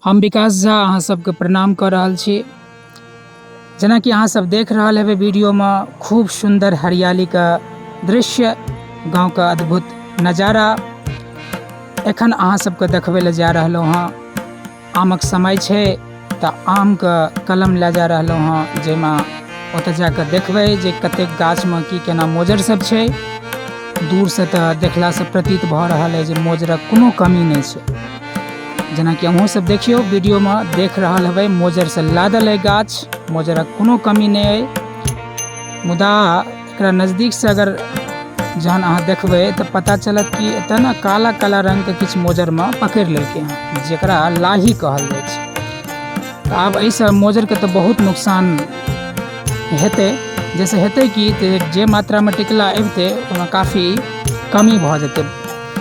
हम विकास झा अहाँ सबके प्रणाम कऽ रहल छी। जेनाकि अहाँ सब देख रहल हेबै वीडियोमे, खूब सुन्दर हरियालीके दृश्य, गाँवके अद्भुत नजारा एखन अहाँ सबके देखबै लए जा रहलहुँ हँ। आमक समय छै तऽ आमके कलम लए जा रहलहुँ हँ, जाहिमे ओतऽ जाकऽ देखबै जे कतेक गाछमे की केना मोजर सब छै। दूरसँ तऽ देखलासँ प्रतीत भऽ रहल अइ जे मोजरक कोनो कमी नहि छै। जेनाकि अहूँ सब देखियौ, वीडियोमे देख रहल हेबै, मोजरसँ लादल अइ गाछ, मोजरक कोनो कमी नहि अइ। मुदा एकरा नजदीकसँ अगर जहन अहाँ देखबै तऽ पता चलत कि एतऽ ने काला काला रङ्गके किछु मोजरमे पकड़ि लेलकै हँ, जकरा लाही कहल जाइ छै। तऽ आब एहिसँ मोजरके तऽ बहुत नुकसान हेतै, जाहिसँ हेतै कि जे मात्रामे टिकला अबितै ओहिमे काफी कमी भऽ जेतै।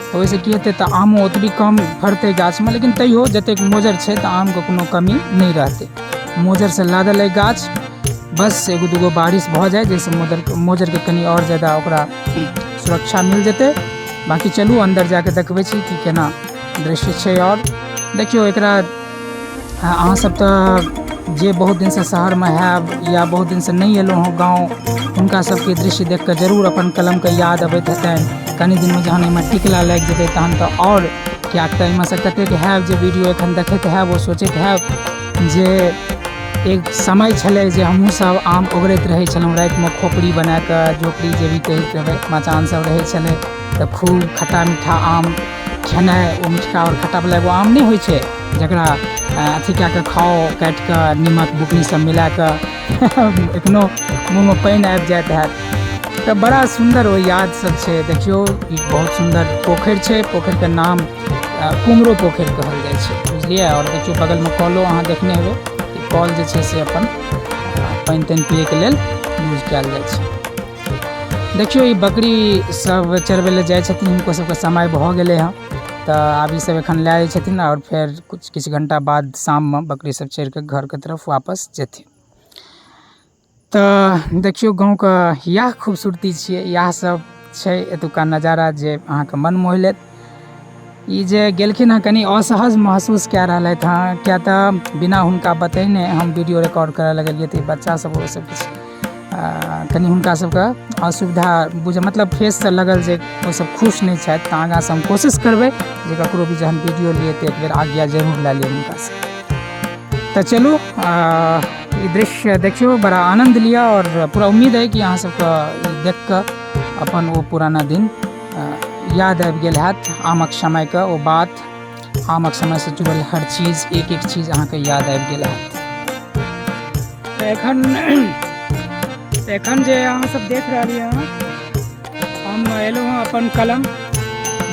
तऽ ओहिसँ की हेतै तऽ आमो ओतबी कम फड़तै गाछमे, लेकिन तैयो जतेक मोजर छै तऽ आमके कोनो कमी नहि रहतै। मोजरसँ लादल अइ गाछ, बस एगो दूगो बारिश भऽ जाय जाहिसँ मोजरके कनि आओर ज्यादा ओकरा सुरक्षा मिल जेतै। बाँकी चलू अन्दर जाके देखबै छी कि केना दृश्य छै। आओर देखियौ एकरा अहाँ सब तऽ जे बहुत दिनसँ शहरमे हैब या बहुत दिनसँ नहि एलहुँ हँ गाँव, हुनका सबके दृश्य देख कऽ जरूर अपन कलमके याद अबैत हेतनि। कनि दिनमे जहन एहिमे टिकला लागि जेतै तहन तऽ आओर, किएक तऽ एहिमे सँ कतेक हैब जे वीडियो एखन देखैत हैब, ओ सोचैत हैब जे एक समय छलै जे हमहूँ सब आम ओगरैत रहै छलहुँ रातिमे खोपड़ी बनाकऽ, झोपड़ी जे भी कहैत हेबै, मचान सब रहै छलै तऽ खूब खट्टा मीठा आम खेनाइ। ओ मिठका आओर खट्टावला एगो आम नहि होइ छै जकरा अथी कए कऽ खाउ, काटि कऽ निमक बुकनी सब मिला कऽ, एखनो मुँहमे पानि आबि जाइत हैत। तऽ बड़ा सुन्दर ओ याद सब छै। देखियौ, ई बहुत सुन्दर पोखरि छै, पोखरिके नाम कुमरो पोखरि कहल जाइ छै, बुझलियै। आओर देखियौ, बगलमे कलो अहाँ देखने हेबै। ई कल जे छै से अपन पानि तानि पियैके लेल यूज कयल जाइ छै। देखियौ, ई बकरी सब चरबै लए जाइ छथिन, हिनको सबके समय भऽ गेलै हँ, तऽ आब ई सब एखन लए जाइ छथिन आओर फेर किछु किछु घण्टा बाद शाममे बकरी सब चरि कऽ घरके तरफ वापस जेथिन। तऽ देखियौ, गाँवके इएह खूबसूरती छियै, इएह सब छै एतुका नजारा जे अहाँके मन मोहि लेत। ई जे गेलखिन हँ, कनि असहज महसूस कए रहलथि हँ, किया तऽ बिना हुनका बतेने हम वीडियो रिकॉर्ड करऽ लगलियै। तऽ ई बच्चा सब, ओ सब किछु कनि हुनका सबके असुविधा बुझ, मतलब फेससँ लगल जे ओ सब खुश नहि छथि। तऽ आगाँसँ हम कोशिश करबै जे ककरो भी जहन वीडियो लिए तऽ एक बेर आज्ञा जरूर लए लिअ हुनकासँ। तऽ चलू, ई दृश्य देखियौ, बड़ा आनन्द लिअ आओर पूरा उम्मीद अइ कि अहाँ सबके ई देख कऽ अपन ओ पुराना दिन याद आबि गेल हैत। आमक समयके ओ बात, आमक समयसँ जुड़ल हर चीज, एक एक चीज अहाँके याद आबि गेल हैत। तऽ एखन जे अहाँ सब देख रहलियै हँ, हम एलहुँ हँ अपन कलम।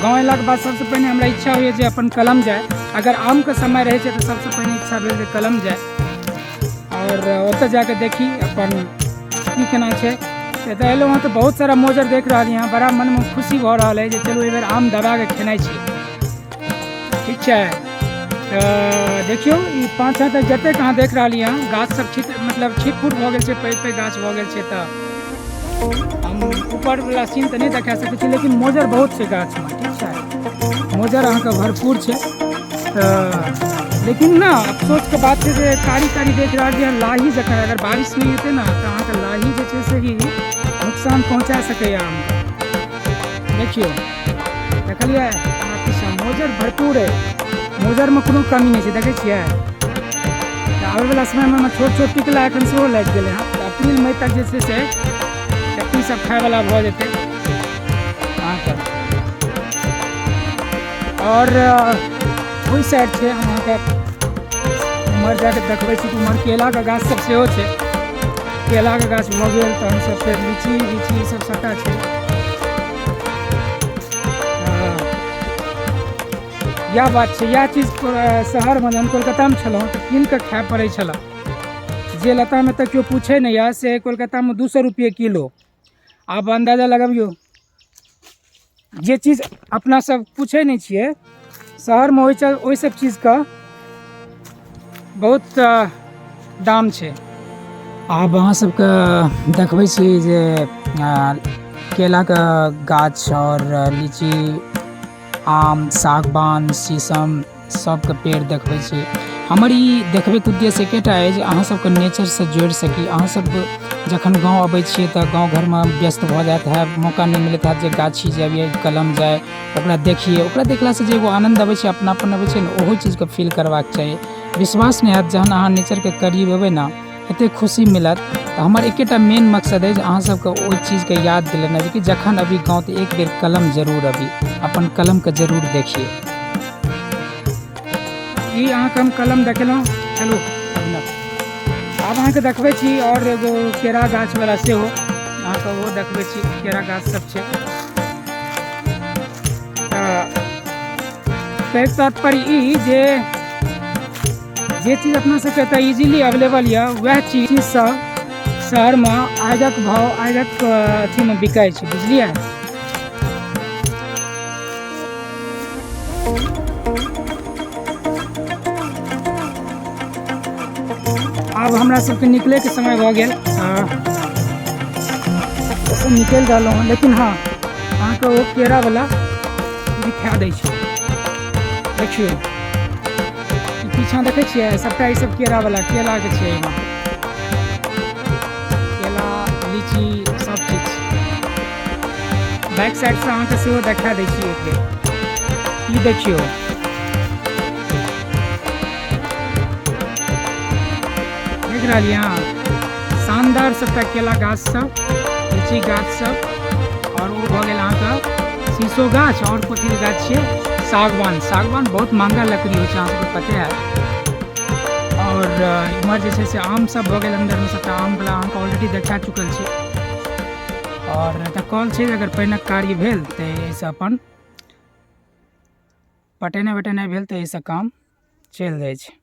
गाँव अयलाके बाद सबसँ पहिने हमरा इच्छा होइए जे अपन कलम जाय। अगर आमके समय रहै छै तऽ सबसँ पहिने इच्छा भेल जे कलम जाय आओर ओतऽ जाके देखी अपन की केना छै। एतऽ एलहुँ हँ तऽ बहुत सारा मोजर देख रहलियै हँ। बड़ा मनमे खुशी भऽ रहल अइ जे चलू, एहि बेर आम दबाके खेनाइ छै। ठीक छै, तऽ देखियौ, ई पाछाँ तक जतेक अहाँ देख रहलियै हँ, गाछ सब छित, मतलब छिट फूट भऽ गेल छै, पैघ पैघ गाछ भऽ गेल छै। तऽ हम ऊपरवला सीन तऽ नहि देखा सकै छी, लेकिन मोजर बहुत छै गाछमे। ठीक छै, मोजर अहाँके भरपूर छै। तऽ लेकिन ने अफसोसके बात छै जे कारी कारी देख रहल छियै लाही जखन, अगर बारिश नहि हेतै ने तऽ अहाँके लाही जे छै से कि नुकसान पहुँचा सकैए आमके। देखियौ, देखलियै अहाँ, मोजर भरपूर अइ, मोजरमे कोनो कमी नहि छै, देखै छियै। तऽ आबैवला समयमे छोट छोट टिकला एखन सेहो लागि गेलै हँ, तऽ अप्रील मई तक जे छै से चटनी सब खायवला भऽ जेतै अहाँके। आओर ओहि साइड छै, हम अहाँके उम्हर जाके देखबै छी। उम्हर केलाके गाछ सब सेहो छै। केलाके गाछ भऽ गेल, तहन सब फेर लीची लीची ई सब सबटा छै। इएह बात छै, इएह चीज शहरमे जहन कोलकातामे छलहुँ तऽ कीन कऽ खाय पड़ै छलए। जे लताम एतऽ केओ पूछै नहि यऽ, से कोलकातामे 200 रुपये किलो। आब अन्दाजा लगबियौ, जे चीज अपना सब पूछै नहि छियै, शहरमे ओहि सब चीजके बहुत दाम छै। आब अहाँ सबके देखबै छी जे केलाके गाछ आओर लीची, आम, सागवान, शीशम सबके पेड़ देखबै छी। हमर ई देखबैके उद्देश्य एकेटा अइ जे अहाँ सबके नेचरसँ जोड़ि सकी। अहाँ सब जखन गाँव अबै छियै तऽ गाँव घरमे व्यस्त भऽ जाइत हैब, मौका नहि मिलैत हैत जे गाछी जाइए, कलम जाइ, ओकरा देखियै। ओकरा देखलासँ जे एगो आनन्द अबै छै, अपनापन अबै छै ने, ओहो चीजके फील करबाक चाही। विश्वास नहि हैत, जहन अहाँ नेचरके करीब एबै ने, एतेक खुशी मिलत। तऽ हमर एकेटा मेन मकसद अइ जे अहाँ सबके ओहि चीजके याद दिलेनाइ जे कि जखन अबी गाँव तऽ एक बेर कलम जरूर अबी, अपन कलमके जरूर देखियै। ई अहाँके हम कलम देखेलहुँ। चलू आब अहाँके देखबै छी आओर एगो केरा गाछवला सेहो अहाँके ओहो देखबै छी। केरा गाछ सब छै। तऽ कहैके तात्पर्य ई जे जे चीज अपना सबके एतऽ इजीली अवेलेबल यऽ, वएह चीज सब शहरमे आगिक भाव, आगिक अथीमे बिकाइ छै, बुझलियै? आब हमरा सबके निकलैके समय भऽ गेल, निकलि रहलहुँ हँ। लेकिन हँ, अहाँके ओ केरावला दिखा दै छी। देखियौ, ई पीछाँ देखै छियै, सबटा ई सब केरावला केलाके छै। एहिमे केला, लीची, सब चीज। बैक साइडसँ अहाँके सेहो देखा दै छी एक बेर। ई देखियौ, देख रहलियै अहाँ, शानदार सबटा केला गाछ सब, लीची गाछ सब, आओर ओ भऽ गेल अहाँके शीशो गाछ। आओर कथी गाछ छियै? सागवान। सागवान बहुत महंगा लकड़ी होइ छै, अहाँ सबके पते हैत। आओर इम्हर जे छै से आम सब भऽ गेल। अन्दरमे सबटा आमवला अहाँके ऑलरेडी देखा चुकल छी। आओर एतऽ कल छै, अगर पानिक कार्य भेल तऽ एहिसँ अपन पटेनाइ वटेनाइ भेल तऽ एहिसँ काम चलि जाइ छै।